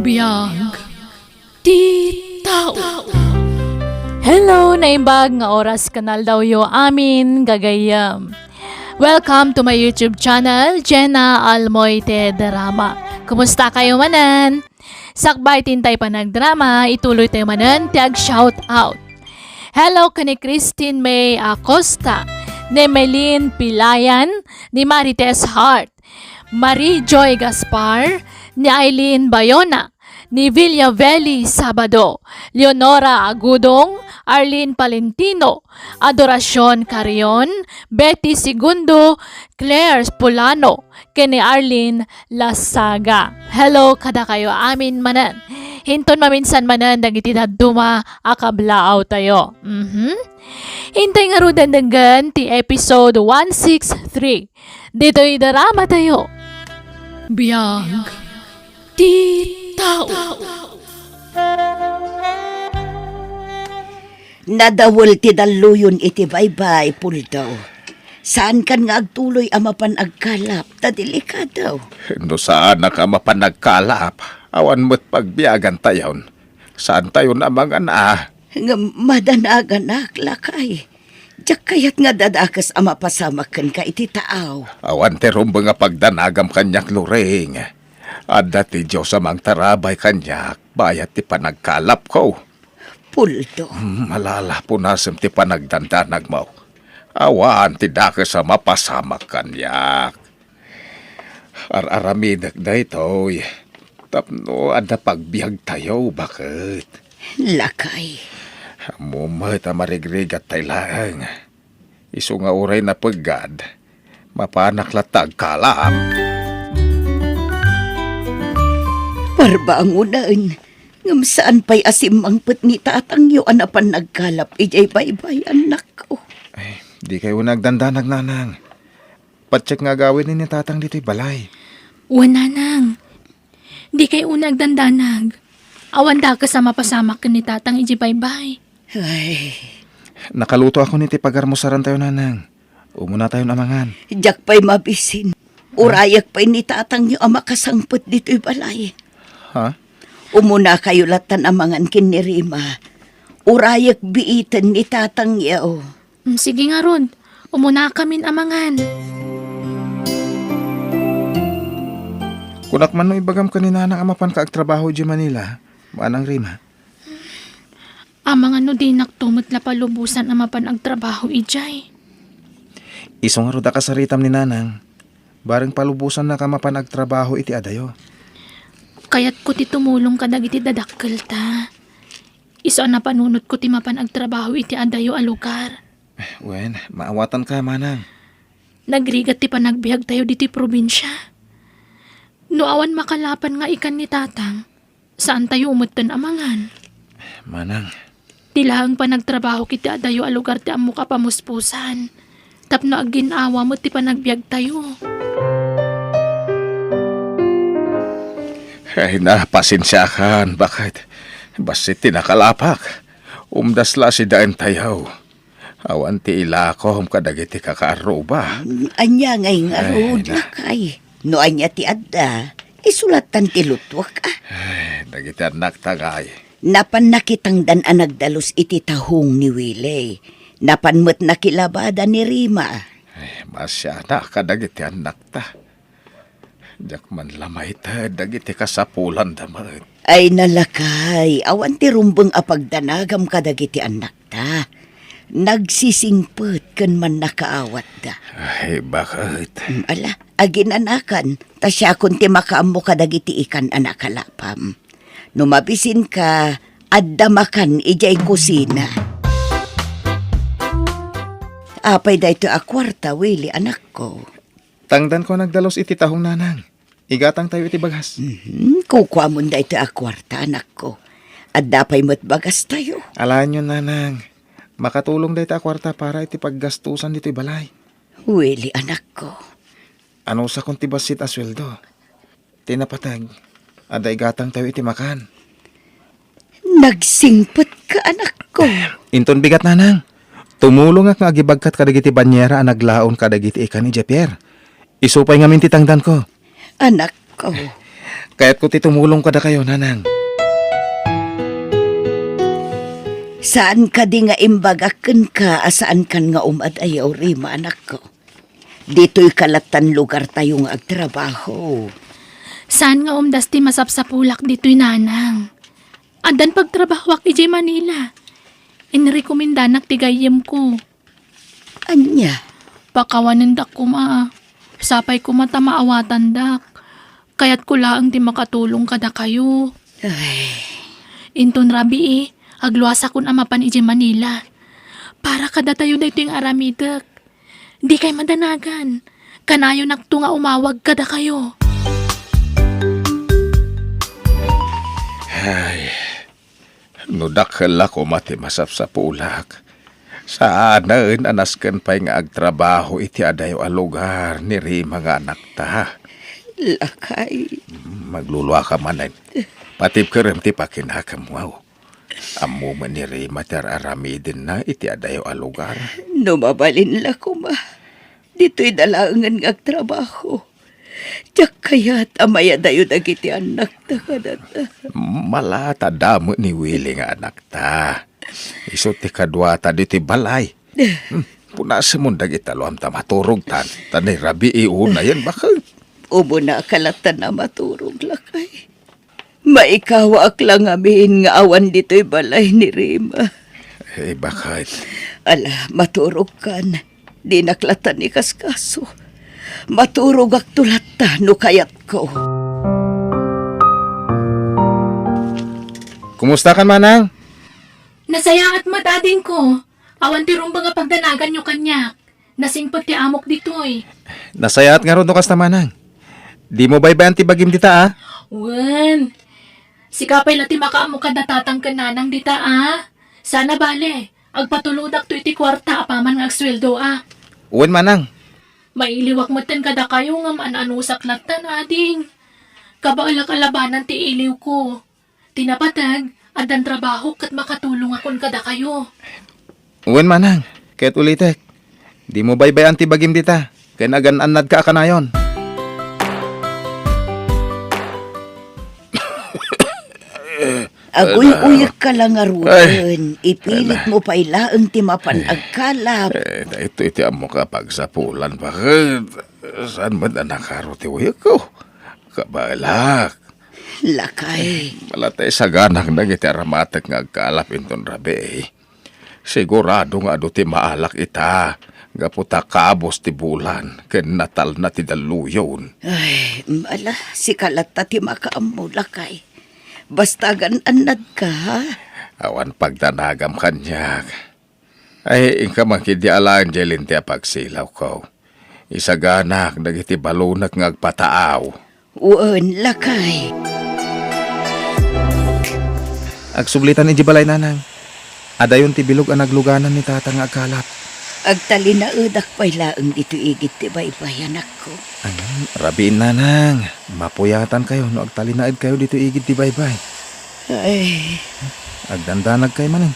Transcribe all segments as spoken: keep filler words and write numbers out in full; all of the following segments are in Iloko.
Biag ti tao. Hello, naimbag nga oras ken aldawyo amin, gagayyem. Welcome to my YouTube channel, Jenna Almoite Drama. Kumusta kayo manen? Sakbay ti intay panagdrama, ituloy tayo manen ti ag-shout out. Hello ken ni Christine May Acosta, ni Melin Pilayan, ni Marites Hart, Marie Joy Gaspar, ni Aileen Bayona, ni Villavelli Sabado, Leonora Agudong, Arlene Palentino, Adoracion Carrion, Betty Segundo, Claire Pulano, ken ni Arlene Lasaga. Hello kadakayo amin manen. Inton maminsan manen dagiti dadduma a kablaaw tayo. Mhm. Intay ngaruden denggen ti episode one six three. Ditoy drama tayo. Biag ti tao. Nadawel ti dalluyon iti baybay, Puldo. Saankan nga agtuloy a mapan agkalap, ta delikado. No saanak a mapan agkalap, awan met pagbiagantayon. Saantayon a mangana. Ngem madanaganak, lakay. Diak kayat nga dadakes a mapasamak kenka iti taaw. Awan ti rumbeng a pagdanagam kaniak, Loring. Adda ti Dios a mangtarabay kaniak bayat ti panagkalapko. Puldo. Hmm, alala, punasem ti panagdandanagmo. Awan ti dakes a mapasamak kaniak. Ar-aramidek daytoy tapno adda pagbiagtayo, baket. Lakay. Ammo met a marigrigattay laeng. Isu nga uray napeggad, mapanak latta agkalap. Parbangonen, ngem saan pay a simmangpet ni tatangyo a napan nagkalap idiay baybay, annakko. Ay, di kayo nagdandanag, nanang. Patiek nga agawid ni tatang ditoy balay. Wen, nanang. Di kay una agdandanag. Awan dakes a mapasamak ken ni tatang idiay baybay. Ay. Nakaluto ako ni ti pagarmusaran tayo, nanang. Umuna tayon a mangan. Diak pay mabisin. Urayek pay ni tatangyo a makasangpet ditoy balay. Ha? Umuna kayo latan a mangan ken ni Rima. Urayek biiten ni tatangyo. Mm, sige ngarud, umunakamin a mangan. Kunak man no ibagam ken ni nanang a mapanka agtrabaho idiay Manila, manang Rima. Amangan no dinakto met la palubosan a mapan agtrabaho idiay. Isu ngarud a kasaritam ni nanang, bareng palubosannak a mapan agtrabaho iti adayo. Kayatko ti tumulong kadagiti dadakkelta. Isu a napanunotko ti mapan agtrabaho iti adayo a lugar. Wen, maawatanka, manang. Nagrigat ti panagbiagtayo ditoy probinsia. No awan makalapan nga ikan ni tatang, saantayo metten a mangan. Manang. Ti laeng panagtrabahok iti adayo a lugar ti ammok a pamuspusan. Tapno agin-awa met ti panagbiagtayo. Ay na, pasensiakan, baket. Bassit ti nakalapak. Umdas la sidaentayo. Awan ti ilakom kadagiti kakaarruba. Ania ngay ngarud, ay, na. Lakay? No ania ti adda, isu latan ti lutuek, a. Ay, dagiti annakta ngay. Napan nakitangdan a nagdalus iti tahong ni Willie. Napan met nakilabada ni Rima. Ay, masiana kadagiti annakta. Diak man la maited dagiti kasapulanda met. Ay, na, lakay, awan ti rumbeng a pagdanagam kadagiti annakta. Nagsisingpet ken mannakaawatda. Ay, baket. Mm, ala, aginanakan, ta siakon ti makaammo kadagiti ikan a nakalapam. No mabisinka, adda makan idiay kusina. Apay daytoy a kuarta, Willie, anakko? Tangdanko a nagdalus iti tahong, nanang. Igatangtayo iti bagas. Mhm, kukuamon daytoy a kuarta, anakko. Adda pay met bagastayo. Alaenyo, nanang. Makatulong daytoy a kuarta para iti paggastusan ditoy balay. Willie, anakko. Anusakon ti bassit a sueldo. Ti napateg, adda igatangtayo iti makan. Nagsingpetka, anakko. Inton bigat, nanang. Tumulongak nga agibagkat kadagiti banyera a naglaon kadagiti ikan ni Javier. Isu pay ngamin ti tangdanko. Anakko. Kayatko ti tumulong kadakayo, Nanang. Saan kadi nga imbagak kenka a saankan nga umadayo, Rima, anakko? Ditoy kalatan lugartayo nga agtrabaho. Saan nga umdas ti masapsapulak ditoy, Nanang? Addan pagtrabahoak idiay Manila. Inrekomendanak ti gayyemko. Ania? Pakawanendak koma. Sapay koma ta maawatandak. Kayatko laeng ti makatulong kadakayo. Ay. Inton rabii, agluasakon a mapan idiay Manila. Para kadatayo daytoy nga aramidek. Dikay madanagan. Kanayonakto nga umawag kadakayo. Ay, no dakkel la koma ti masapsapulak, saanen a nasken pay nga agtrabaho iti adayo a lugar ni Rima nga anakta. Lakay. Magluluaka manen. Patibkerem ti pakinakemmo. Ammo met ni Rima ti ar-aramidenna iti adayo a lugar. No mabalin la koma, ditoy da laengen nga agtrabaho. Diak kayat a mayadayo dagiti annakta kadata. Malata da met ni Willie nga anakta. Isu ti kaduata ditoy balay. Hmm, punasemon dagiti aluam ta maturogtan. Ta ni rabii unayen baket. Umuna kalatan a maturog, lakay. Maikawaak la ngamin nga awan ditoy balay ni Rima. Eh, baket? Ala, maturogkan. Dinak latta ni kaskaso. Maturogakto latta no kayatko. Kumustakan, Manang? Nasayaat met, adingko. Awan ti rumbeng a pagdanaganyo kaniak. Nasingpet ti amok ditoy. Nasayaat ngarud no kasta, Manang. Dimo baybay-an ti bagim dita, a? Wen. Sika pay la ti makaammo kada tatang ken nanang dita, a? Sana bale, agpatulodakto iti kuarta apaman nga agsueldoak. Wen, Manang. Mailiwak metten kadakayo ngem an-anusak latta, ading. Kabaelak a labanan ti iliwko. Ti napateg, addan trabahok ket makatulongakon kadakayo. Wen, Manang, ket ulitek, dimo baybay-an ti bagim dita, ken agan-annadka a kanayon. Aguy-uyekka la ngaruden, ipilitmo pay laeng ti mapan agkalap. Eh, daytoy ti ammok a pagsapulan, baket. Saan met a nakaro ti uyekko? Kabaelak. Lakay. Malata isaganak dagiti aramatek nga agkalap inton rabii. Sigurado nga adu ti maalak ita, gapu ta kabus ti bulan ken natalna ti dalluyon. Ay, ala, sika latta ti makaammo, lakay. Basta agan-annadka, ha? Awan pagdanagam kaniak. Ay, inka man ketdi alaen diay linteg a pagsilawko. Isaganak dagiti balonek nga agpataaw. Wen, lakay. Agsublitan idiay balay, Nanang. Adayon ti bilog a nagluganan ni Tata nga agkalap. Agtalinaedak pay laeng ditoy igid ti baybay, anakko. Ayan, rabiin, Nanang. Mapuyatankayo no agtalinaedkayo ditoy igid ti baybay. Ay. Agdandanagkayo manen.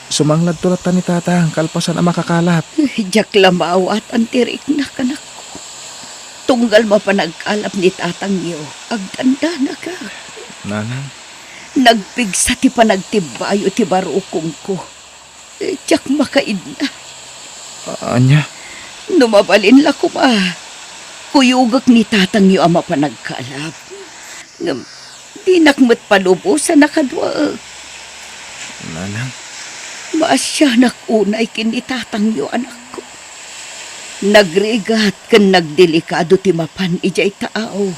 Sumangladto latta ni Tatang kalpasan a makakalap. Diak la maawatan ti riknak, anakko. Tunggal mapan agkalap ni Tatangyo, agdandanagak. Nanang? Nagpigsa ti panagtibbayo ti barukongko. Diak makaidna. A-, ania? No mabalin la koma, kuyogek ni Tatangyo a mapan agkalap. Ngem dinak met palubosan a kaduaek. Nanang? Maasianak unay ken ni Tatangyo, anakko. Nagrigat ken nagdelikado ti mapan idiay taaw.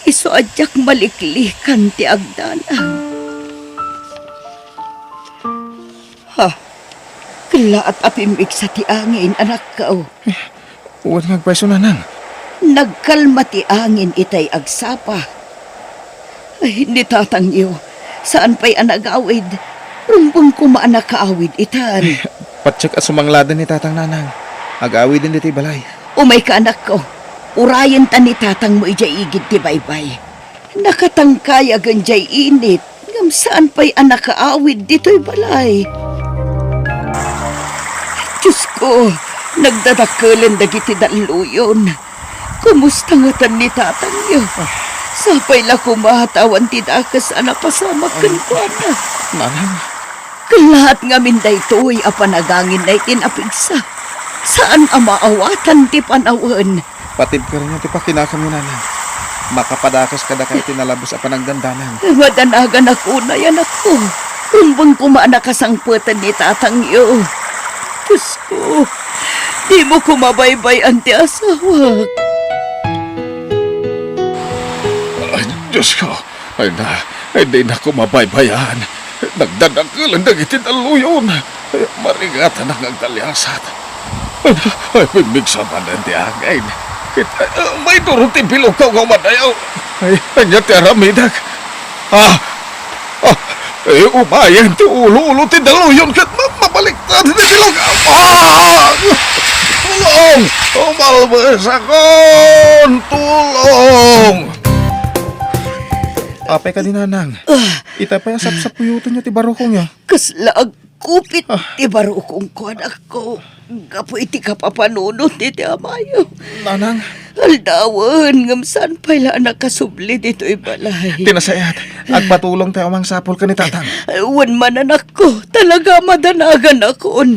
Isu a diak maliklikan ti agdanag. Ha? Kellaat a pimmigsa ti angin, anakko. Eh, wen nga agpayso, Nanang. Nagkalma ti angin itay agsapa. Ay, ni Tatangyo, saan pay a nagawid. Rumbeng koma a nakaawid itan. Eh, patiek a sumangladen ni Tatang, Nanang. Agawiden ditoy balay. Umayka, anakko. Urayenta ni Tatangmo idiay igid ti baybay. Nakatangkayagen diay init, ngem saan pay a nakaawid ditoy balay. Diosko, nagdadakkelen dagiti dalluyon. Kumusta ngatan ni Tatangyo? Ah, Sapay la koma ta awan ti dakes a napasamak kenkuana. Nanang. Kellaat ngamin daytoy a panaganginna iti napigsa. Saan a maawatan ti panawen. Patibkerenyo ti pakinakanyo, Nanang. Makapadakes kadaka iti nalabes a panagdandanan. Madanaganak unay, anakko. Rumbeng koma a nakasangpeten ni tatangyo. Diosko, dimo koma baybay-an ti asawak. Ay, Diosko, ay na, ay, dinak koma baybay-an. Nagdadakkelan dagiti dalluyon. Ay, marigatanak nga agdaliasat. Ay na, ay, pimmigsa manen ti angin. Ket, ay, ah, maidurog ti bilogko nga umadayo. Ay, ania ti aramidek? Ah! Ah! Eh, umayen ti ulo-ulo ti dalluyon ket ma-, mabaliktad ti bilog. Ah! Tulong! Umalbesakon! Tulong! Apay kadi, Nanang? Ah. Ita pay a sapsapuyotenyo ti barukongyo. Kasla agkupit Ah. ti barukongko, anakko. Gapu iti kapapanunot iti amayo. Nanang. Aldawen, ngem saan pay la a nakasubli ditoy balay. Ti nasayaat, agpatulongtayo a mangsapul ken ni Tatang. Wen man, anakko, talaga a madanaganakon.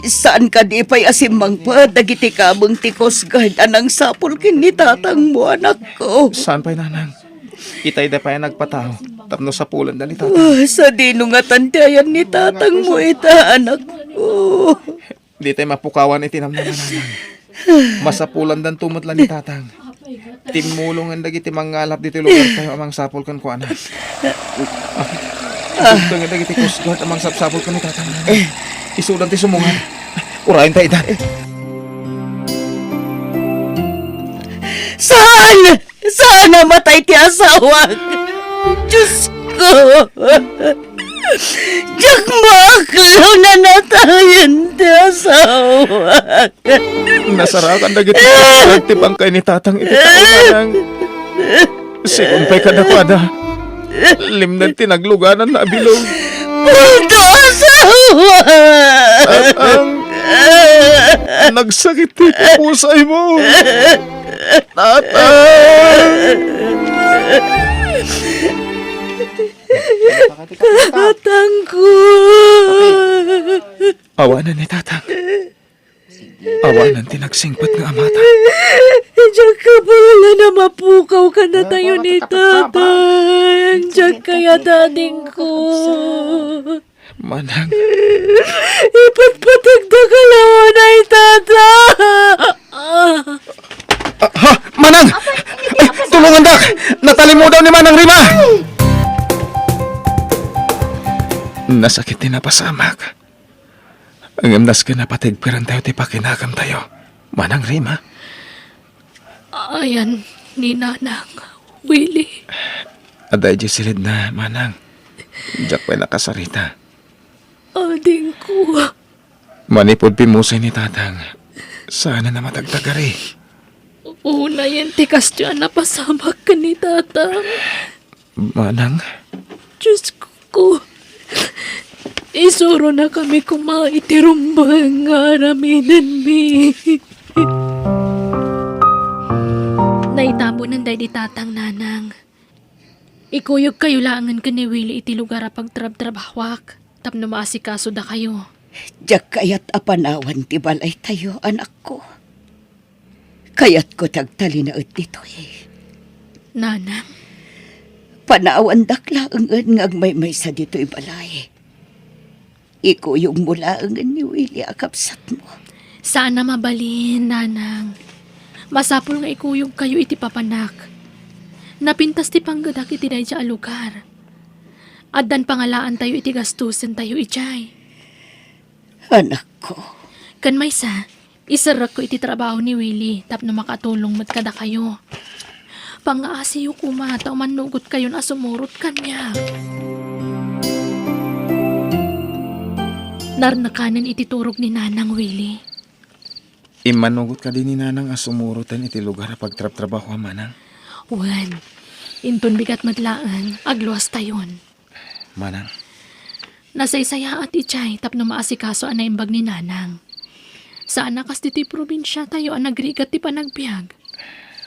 Saan kadi pay a simmangpet dagiti kabeng ti Coast Guard a nangsapul ken ni tatangmo, anakko? Saan pay, Nanang. Itayda pay a nagpatao tapno sapulanda ni Tatang. Ah, sadino ngatan ti ayan ni tatangmo ita, anakko? Ditay mapukawan iti namnama, Nanang. Masapulandanto met la ni Tatang. Timmulongen dagiti mangngalap ditoy lugartayo a mangsapul kenkuana. Ah, itugtongen dagiti Coast Guard a mangsapsapul ken ni Tatang, Nanang. Isudan ti sumungan. Urayenta ida. Saan? Saan a matay ti asawak? Diosko! Diak maaklo a natayen ti asawak. Nasarakan dagiti ti bangkay ni Tatang iti tao, Nanang. Sigun pay kadakuada, limnen ti naglugananna a bilog. Pulto, asawa! Tatang, nagsakit ti pusaymo. Tatang! Tatangko! Awanen ni Tatang. Awanen ti nagsingpet nga amata. Diak kabaelan a mapukaw kadatayo ni Tatang. Diak kayat, adingko. Manang. Ipatpateg da kalaw ni Tata. Ah, ha, Manang! Ay, tulongandak! Natalimudaw ni Manang Rima! Nasakit ti napasamak. Ngem nasken a patigperantayo ti pakinagantayo. Manang Rima? Ayan ni Nanang, Willie. Adda idiay silidna, Manang. Diak pay nakasarita. Adingko. Manipud pimmusay ni Tatang, saanen a matagtagari. Unayen ti kasdiay a napasamak ken ni Tatang. Manang? Diosko, isuronakami koma iti rumbeng nga aramidenmi. Naitabunen daydi Tatang, Nanang. Ikuyogkayo laengen ken ni Willie iti lugar a pagtrabtrabahoak tapno maasikaso dakayo. Diak kayat a panawan ti balaytayo, anakko. Kayatko ti agtalinaed ditoy. Nanang? Panawandak laengen nga agmaymaysa ditoy balay. Ikuyogmo laengen ni Willie a kabsatmo. Saan a mabalin, Nanang. Masapul nga ikuyogkayo iti papanak. Napintas ti panggedak iti daydiay a lugar. Addan pangalaantayo iti gastusentayo idiay. Anakko. Ken maysa, iserrekko iti trabaho ni Willie tapno makatulong met kadakayo. Pangngaasiyo koma ta umannugotkayon a sumurot kaniak. Narnekanen iti turog ni Nanang, Willie. Immanugot kadi ni Nanang a sumuroten iti lugar a pagtrabtrabahoam, Manang? Wen, inton bigat met laeng, agluastayon. Manang. Nasaysayaat idiay tapno maasikaso a naimbag ni Nanang. Saan a kas ditoy probinsiatayo a nagrigat ti panagbiag.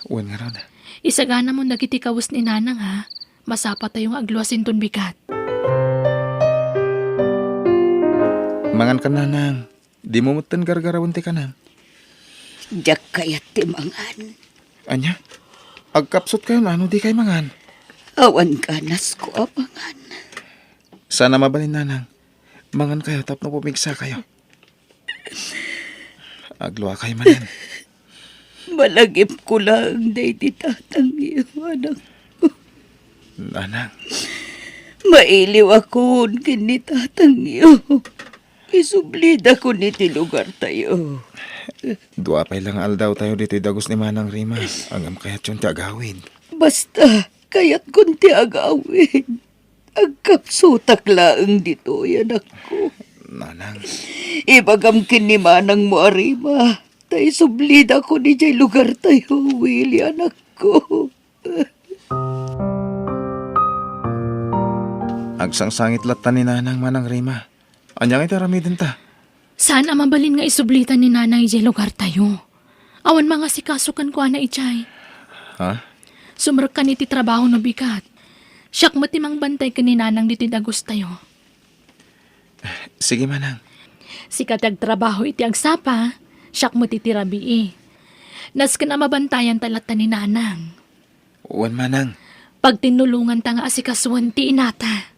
Wen ngarud. Isaganamon dagiti kawes ni Nanang, ha? Masapatayo nga agluas inton bigat. Mangan ka, Nanang. Dimo metten gargarawen ti kanam. Diak kayat ti mangan. Ania? Agkapsutkayo no dikay mangan? Awan ganasko a mangan. Saan a mabalin, Nanang. Mangankayo tapno pumigsakayo. Agluakayo manen. Malagipko laeng daydi tatangyo, anakko. Nanang. Mailiwakon ken ni tatangyo. Isublidakon iti lugartayo. Dua pay la nga aldawtayo ditoy dagus ni Manang Rima. Ngem kayatyon ti agawid. Basta, kayatkon ti agawid. Agkapsutak laeng ditoy, anakko. Nanang. Ibagam ken ni manangmo a Rima, ta isublidakon idiay lugartayo, Willy, anakko. Agsangsangit latta ni Nanang, Manang Rima. Ania nga iti aramidenta? Saan a mabalin nga isublita ni Nanang idiay lugartayo. Awan mangasikaso kenkuana idiay. Ha? Sumrekkan iti trabaho no bigat. Siak met ti mangbantay ken ni Nanang ditoy dagustayo. Sige, Manang. Sika ti agtrabaho iti agsapa, siak met iti rabii. Nasken a mabantayanta latta ni Nanang. Wen, Manang. Pagtinnulonganta nga asikasoen ti inata.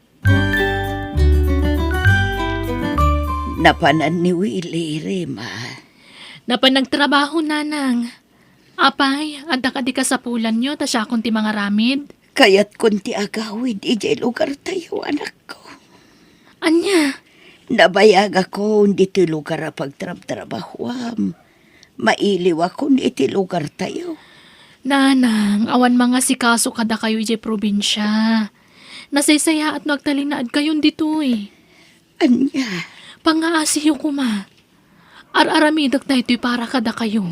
Napanan ni Willy, Rima. Napan nagtrabaho, Nanang. Apay, adda kadi kasapulanyo ta siakon ti mangaramid? Kayatkon ti agawid idiay lugartayo, anakko. Ania? Nabayagakon ditoy lugar a pagtrabtrabahuam. Mailiwakon iti lugartayo. Nanang, awan mangasikaso kadakayo idiay probinsia. Nasaysayaat no agtalinaedkayon ditoy. Ania? Pangngaasiyo koma. Ar-aramidek daytoy para kadakayo.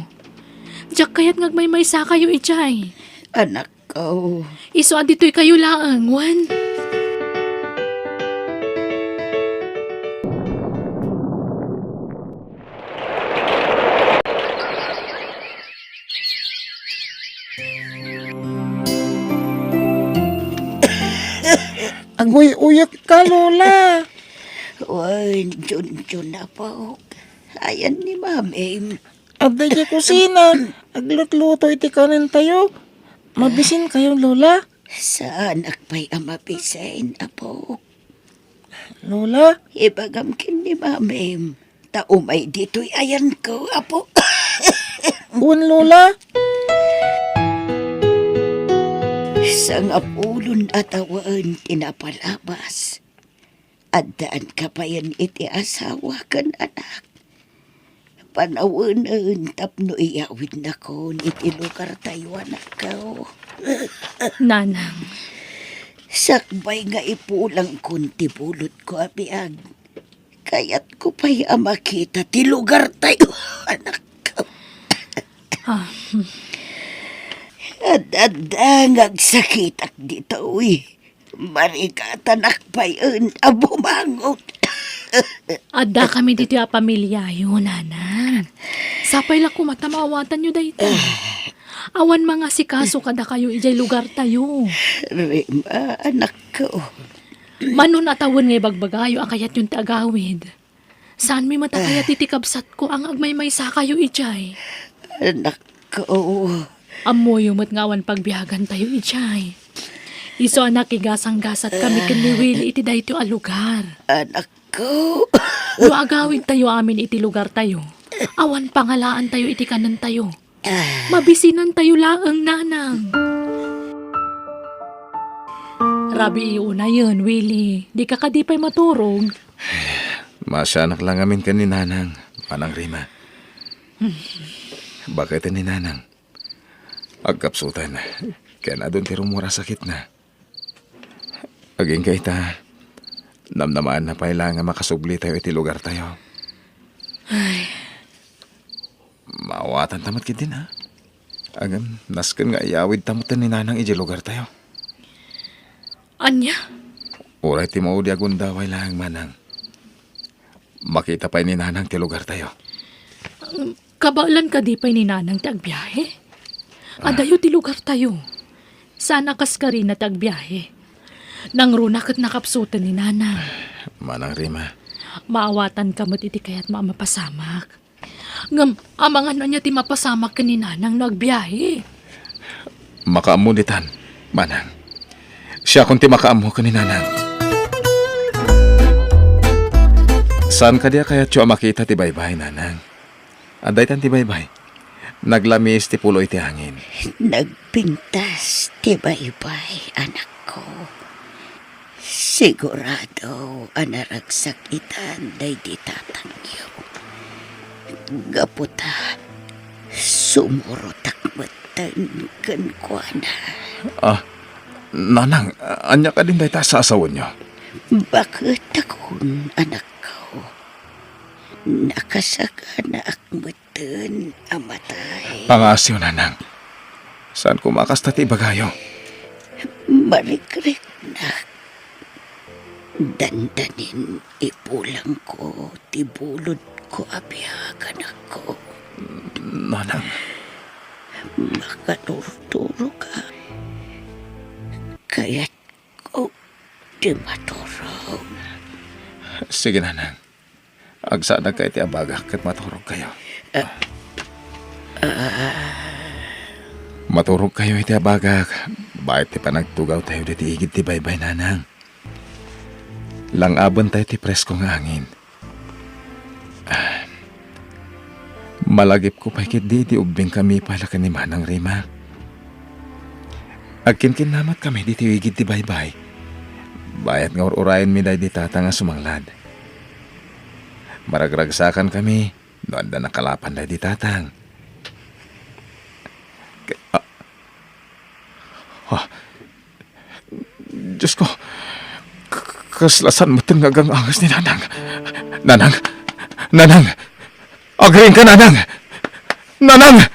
Diak kayat nga agmaymaysakayo idiay. Anakko. Isu a ditoykayo laeng, wen. Aguy-uyek ka, Lola. Wen, Junjun, apo. Ayan ni Mamim. Adda idiay kusina. Aglutluto iti kanentayo. Mabisinkayo, Lola? Saanak pay a mabisin, apo. Lola? Ibagam ken ni Mamim. Ta umay ditoy ayanko, apo. Wen, Lola. Sangapulon a tawen ti napalabas. Addaanka payen iti asawa ken anak. Panawenen tapno iyawidnakon iti lugartayo, anakko. Nanang. Sakbay nga ipulangkon ti bulotko a biag, kayatko pay a makita ti lugartayo, anakko. Ah, hmm. Ad-adda nga agsakitak ditoy. Marigatanak payen a bumangon. Addakami ditoy a pamiliayo, Nanang. Sapay la koma ta maawatanyo dayta. Awan mangasikaso kadakayo idiay lugartayo. Rima, anakko. Mano a tawen nga ibagbagayo a kayatyon ti agawid. Saanmi met a kayat iti kabsatko a nga agmaymaysakayo idiay. Anakko. Ammoyo met nga awan pagbiagantayo idiay. Isu a nakigasanggasatkami ken ni Willy iti daytoy a lugar. Anakko. No agawidtayo amin iti lugartayo, awan pangalaantayo iti kanentayo. Mabisinantayo laeng, Nanang. Rabii unayen, Willy. Dika kadi pay maturog? Maasianak la ngamin ken ni Nanang, Manang Rima. Baketen ni Nanang. Agkapsutan, ken adun ti rummuar a sakitna. Agingga ita, namnamaanna pay la nga makasublitayo iti lugartayo. Ay. Maawatanta met ketdin, a? Ngem, nasken nga iyawidta met ni Nanang idiay lugartayo. Ania? Uray ti maudi a gundaway laeng, Manang. Makita pay ni Nanang ti lugartayo. Kabaelan kadi pay ni Nanang ti agbiahe? Adayo ti lugartayo. Saan a kas karina ti agbiahe. Nangruna ket nakapsuten ni Nanang. Manang Rima. Maawatanka met iti kayatmo a mapasamak. Ngem, amangan ania ti mapasamak ken ni Nanang no agbiahe? Makaammo ditan, Manang. Siakon ti makaammo ken ni Nanang. Saan kadi a kayatyo a makita ti baybay, Nanang? Adda itan ti baybay. Naglamis ti pulo iti angin. Nagpintas ti baybay, anakko. Sigurado a naragsak itan daydi tatangyo. Gapu ta sumurotak metten kenkuana. Ah, Nanang, ania kadin dayta a saasawenyo? Baket takon, anakko. Nakasaganaak met ten a matay. Pangaasiw, Nanang. Saan koma a kasta ti ibagayo? Marikriknak. Dandanin ipulangko ti bulodko a biag, anakko. Nanang. Makaturturo ka. Kayatko ti maturog. Sige, Nanang. Agsanagkayo iti abagak ket maturogkayo. Maturogkayo iti abagak, bayat ti panagtugawtayo ditoy igid ti baybay, Nanang. Lang-abentayo ti presko nga angin. Malagipko pay ketdi iti ubbingkami pay la ken ni Manang Rima. Agkinkinnamat kami ditoy igid ti baybay. Bayat nga ur-urayenmi daydi tatang a sumanglad. Maragragsakan kami no adda nakalapan daydi tatang. Ke-, ah, ah, Diosko, k-, kasla saan metten nga agang-anges ni Nanang. Nanang! Nanang! Agriingka, Nanang! Nanang!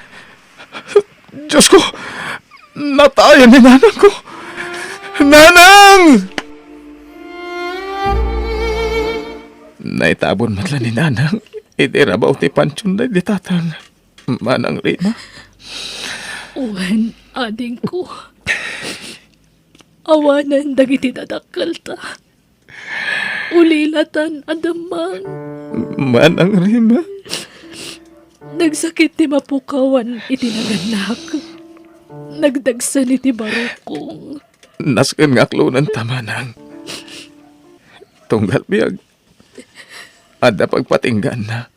Diosko, natayen ni Nanangko! Nanang! Naitabon met la ni Nanang iti rabaw ti pantion daydi tatang. Manang Rima? Wen, adingko. Awanen dagiti dadakkelta. Ulilatan a demmang. Manang Rima? Nagsakit ti mapukawan iti nagannak. Nagdagsen iti barukong. Nasken nga aklonenta, Manang. Tunggal biag, adda pagpatingganna.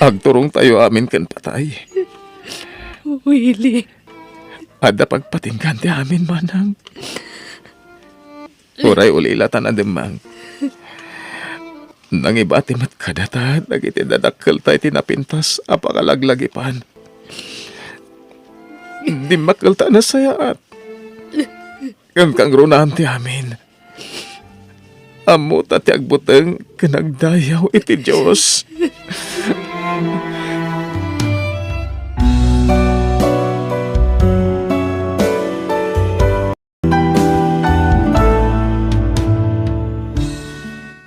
Agturongtayo amin ken patay. Willy. Adda pagpatinggan ti amin, Manang. Uray ulilatan a demmang. Nangibati met kadata dagiti dadakkelta iti napintas a pangalaglagipan. Dimmakkelta a nasayaat. Ngem kangrunaan ti amin. Ammota ti agbuteng ken agdayaw iti Dios.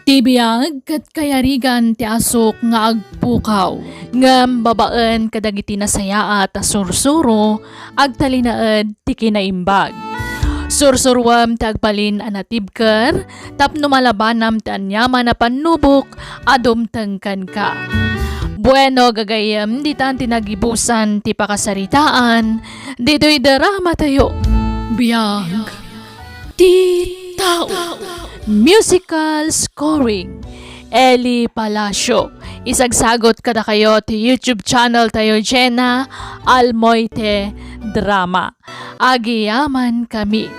Ti biag ket kayarigan ti asuk nga agpukaw. Ngem babaen kadagiti nasayaat a sursuro, agtalinaed ti kinaimbag. Sursuruem ti agbalin a natibker tapno malabanam ti aniaman a pannubok a dumteng kenka. Bueno, gagayyem, ditan ti nagibusan ti pakasaritaan ditoy dramatayo. Biag ti tao. Musical scoring, Eli Palacio. Isagsagot kadakayo ti YouTube channel tayo, Jenna Almoite Drama. Agyamankami.